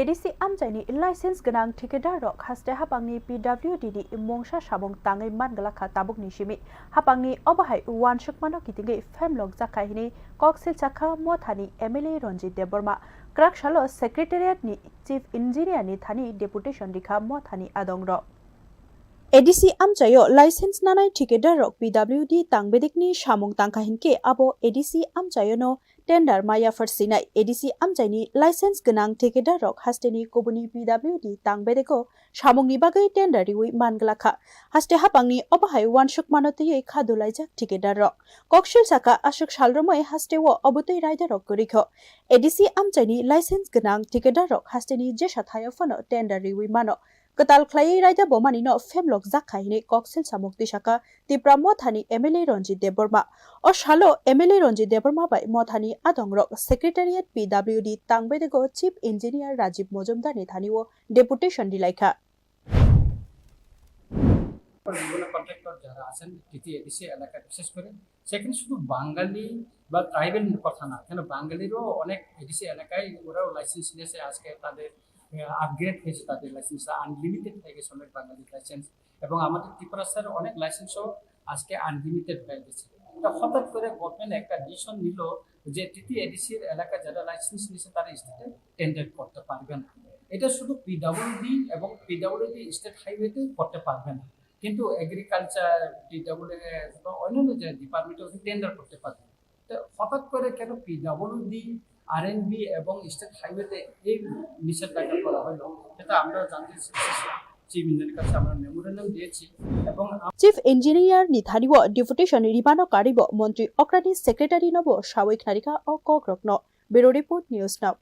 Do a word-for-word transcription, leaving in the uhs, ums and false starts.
A D C amchaini license gwnang thikadar rok haste hapangni P W D ni mungsa samung tangwi man glakha tabukni simi. Hapangni obo hai uansukmano kitingwi phemlok jakha hini kok silsakha Mothani M L A Ranjit Debbarma. Kwrak salo Secretariat ni Chief Engineer ni thani deputation rikha Mothani adongrok. A D C amchaio license nanai thikadar rok P W D tangbedekni samung tangkha hinkhe abo A D C amchaiono tender maya pharsinai. A D C amchaini license gwnang thikadar rok hasteni kubuni P W D tangbedeko samungni bagwi tender riwi man glakha. Haste hapangni obo hai uansukmano twiwi khadulaijak thikadar rok. Koksil saka aswk salromoi hasteo obotwi raidarok kwrwikho. A D C amchaini license gwnang thikadar rok hasteni jesa thaio phano tender riwi mano. Kwtal khlaiwi raida bomanino phemlok jakha hinwi koksil samung twisakha Tipra Mothani M L A Ranjit Debbarma. O salo M L A Ranjit Debbarma bai Mothani adongrok Secretariat P W D tangbedego Chief Engineer Rajiv Mojumdar ni thani o deputation rilaikha. বিভিন্ন কন্ট্রাক্টর যারা আছেন টিটিএডিসি এলাকায়, বিশেষ করে সেখানে শুধু বাঙালি বা ট্রাইবেল কথা না, কেন বাঙালিরও অনেক এডিসি এলাকায় ওরাও লাইসেন্স নিয়েছে। আজকে তাদের আপগ্রেড হয়েছে, তাদের লাইসেন্স আনলিমিটেড হয়ে গেছে অনেক বাঙালির লাইসেন্স। এবং আমাদের ত্রিপুরা স্যার অনেক লাইসেন্সও আজকে আনলিমিটেড হয়ে গেছে। এটা হঠাৎ করে গভর্নমেন্ট একটা ডিসিশন নিল যে টিটিএডিসির এলাকা যারা লাইসেন্স নিয়েছে তারা স্টেটে টেন্ডার করতে পারবে না। এটা শুধু পিডাব্লিউডি এবং পিডাব্লিউডি স্টেট হাইওয়েতে করতে পারবে না, কিন্তু এগ্রিকালচার, ডিডাব্লিউএস বা অন্যান্য যে ডিপার্টমেন্টে ওখানে টেন্ডার করতে পারবে। তো হঠাৎ করে কেন পিডাব্লিউডি, আরএনবি এবং স্টেট হাইওয়েতে এই নিষেধাজ্ঞা করা হলো, সেটা আমরা জানতে চিফ ইঞ্জিনিয়ারের কাছে আমরা মেমোরেন্ডাম দিয়েছি। এবং Chief Engineer ni thani o deputation rimano karibo Montri Okrani Secretary no bo sawi khnarikha o kokrokno. Bureau Report, News Now.